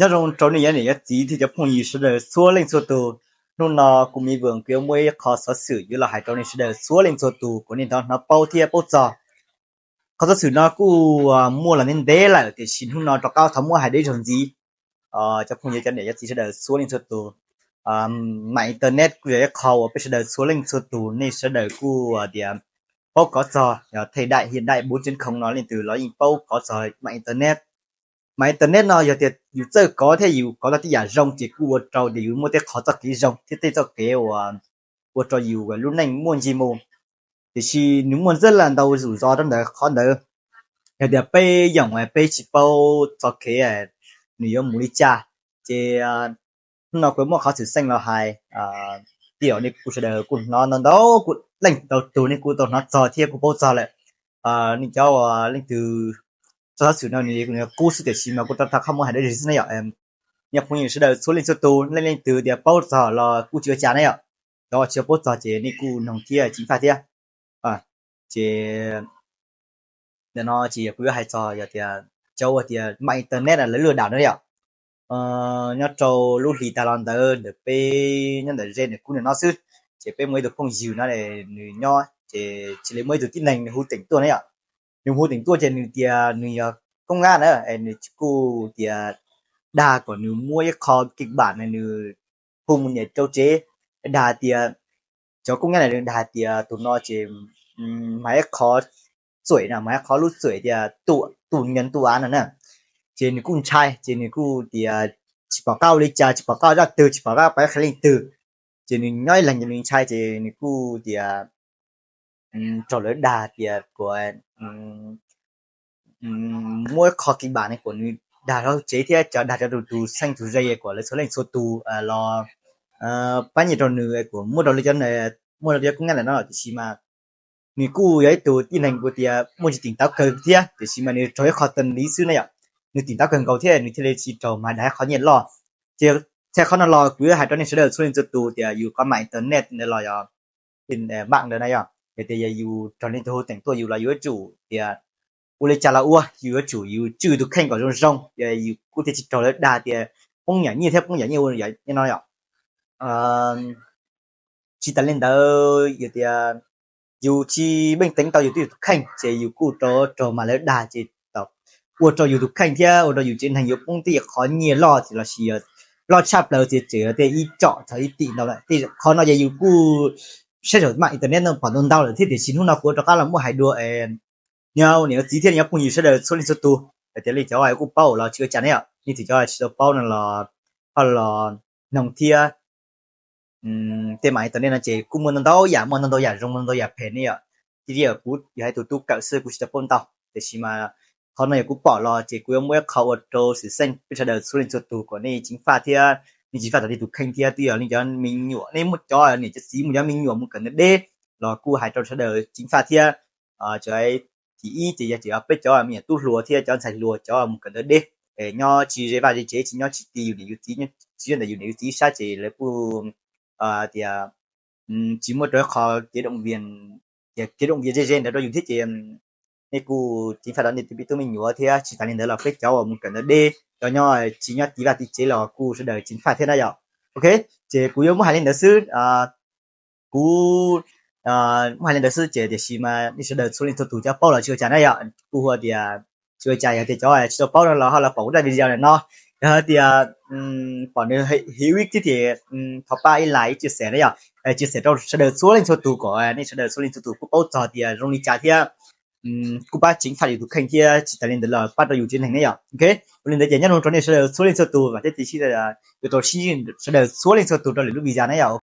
Nyob zoo rau nej cov niam cov txiv thiab cov phooj ywg sawv daws txhua leej txhua tus. Hnub no kuv Miv Vwm kuv yuav muaj ib qho xov xwm yuav los hais rau nej sawv daws txhua leej txhua tus kom nej nrov hnov paub thiab paub txog. Qhov xov xwm no kuj muaj los ntev ntev lawm tiam sis hnub no rov qab thov muab hais deb zaug ntxiv. Cov phooj ywg cov niam cov txiv sawv daws txhua leej txhua tus, mam internet kuj yog ib qho uas peb sawv daws txhua leej txhua tus nej sawv daws kuj tias paub kov txog, yog thej daim hiaj daim bub tseeb khoov no leej twg los yeej paub kov txog mam internet. Mam internet no yog tias yus txawj kov thiab yus kov tau tej yam zoo ces kuj ua rau tias yus muaj tej qhov txoj kev zoo thiab tej txoj kev uas ua rau yus lub neej muaj ntsej muag. Tiam sis nws muaj ntxhab las ntau zom zaws rau ntawd qhov ntawd. Yog tias peb yoom peb tsis paub txoj kev nws yuav mus li cas, ces hnub no kuv muaj qhov xwm txheej los hais, tej uas nej kuj sawv daws kuj hnov ntau ntau, kuj leej ntau tus nej kuj tau hnov txog thiab kuj paub txog lawm. Nej cov uas leej twg txog xov xwm no nws qub xwb tiam sis mas kuv rov qab muab hais deb zog xwb na yom. Cov phooj ywg sawv daws txhua leej txhua tus leej leej twg tias paub txog los kuj tsis ua cas na yom. Cov tsis paub txog ces nej kuj noog thiab ceev faj thiab. Ces ntawm no ces yog kuv yuav hais txog yog tias cov uas tias mam internet lawv lwj dam na yom. Nyob rau lub hlis tas los ntawd ntawm peb nyob ntawm ze ntawm kuv ntawm no xwb, ces peb muaj ib tug phooj ywg no nws nyob ces cia li muaj ib tug tib neeg nws hu teem tuaj na yom. Nws hu teem tuaj ces nws tias nws yog koob ngab na, nws kuj tias dag kom nws muab ib qho kis npam na nws hu mus niam rau tsev, dag tias cov koob ngab na nws dag tias tus no ces mas ib qho txuam na, mas ib qho lub txuam tias tus nyees tus av no na. Ces nws kuj ntshai ces nws kuj tias tsis pom qab ua li cas, tsis pom qab zaj twg, tsis pom qab pab qhia leej twg. Ces nws nyob ib leeg ces nws ntshai ces nws kuj tias raug lawv dag tias kom muab qho kis npam ne kom nws dag rau tsev thiab cov dag rau tus xeeb tus ze kom lawv txhua leej txhua tus los pab nyiaj rau nws kom muab rau li cov, muab rau cov koob ngab ntawm no tiam sis mas nws kuj yog ib tug tib neeg kuj tias muaj tsis tim tau kawg thiab tiam sis mas nws raug ib qho teeb li xwb na yom. Nws tim tau kawg nkaus thiab nws thiaj li tsis raug mas dag ib qho nyiaj loj. Ces txhais qhov no los kuv yuav hais rau nej sawv daws txhua leej txhua tus tias yus qhov mam internet ntawd los yog npam ntawd na yom, yog tias yog yus raug leej twg hu teem tuaj yus los yuav tsum tias ua li cas los ua yus yuav tsum yus tswj tus kheej kom zoo zoo, yus kuj thiaj tsis raug lawv dag tias poob yam nyiaj thiab poob yam nyiaj ua no yom. Tsis tas li ntawd yog tias yus tsis meej teev tau yus twb yus tus kheej ces yus kuj raug mas lawv dag ces ua rau yus tus kheej thiab ua rau yus tsev neeg yuav poob tej qhov nyiaj loj ces lossis loj tshaj plaws ces tseem yog tej ib tsom txog ib tim ntau lawm. Tej qhov no ces yus kuj saib zaum mam internet no pom ntau ntau lawm thiab tiam sis hnub no kuv rov qab los muab hais dua nyob niam txiv thiab nyob phooj ywg sawv daws txhua leej txhua tus hais tias leej cov kuj paub los tsis ua cas ne yom, leej twg cov tsis tau paub no los ho los noog thiab. Tej mam internet no ces kuj muaj ntau ntau yam, muaj ntau ntau yam zoo, muaj ntau ntau yam phem ne yom. Cia li kuv yog ib tug tub kawm xwb kuv tsis tau paub ntau tiam sis mas qhov no yog kuv pom los ces kuv yuav muab ib qho ua rau xwm txheej peb sawv daws txhua leej txhua tus kom nej ceev faj thiab nej ceev faj tau nej tus kheej thiab twb yog nej cov me nyuam, nej muaj cov niam cov txiv muaj cov me nyuam mus kawm ntawv deb los kuj hais rau sawv daws ceev faj thiab. Cov thib ib ces yog tseem peb cov me nyuam tub hluas thiab cov ntxhais hluas cov mus kawm ntawv deb, nyob tsis ze vaj ze tsev, tsis nyob tsis ti yus niam yus txiv, tsis nyob ntawm yus niam yus txiv sab ces lawv kuj tias tsis muaj rau ib qho kev, kev doom vias ze ze ntawd rau yus thiab ces nej kuj ceev faj rau nej tej me tub me nyuam thiab tsis tas li ntawd los peb cov uas mus kawm ntawv deb, cov nyob tsis nyob ti vaj ti tsev los kuj sawv daws ceev faj thiab na yom. Ok, ces kuv yuav muab hais li ntawd xwb. Kuv muab hais li ntawd xwb ces tiam sis mas nej sawv daws txhua leej txhua tus cov paub los tsis ua cas na yom. Kuj hu tias tsis ua cas, yog tias cov tsis tau paub no los ho los pom kuv daim video ntawm no, yog tias pom nws heuv ib tib ces thov pab ib like ib chia sẻ na yom, chia sẻ rau sawv daws txhua leej txhua tus kom nej sawv daws txhua leej txhua tus kuj paub txog tias zoo li cas thiab kuj pab ceev faj yus tus kheej thiab tsis tas li ntawd los pab rau yus tsev neeg ne yom. Ok, ua li ntawd ces nyob zoo rau nej sawv daws txhua leej txhua tus, vam thiab cia siab yuav tau sib ntsib sawv daws txhua leej txhua tus rau lwm lub video na yom.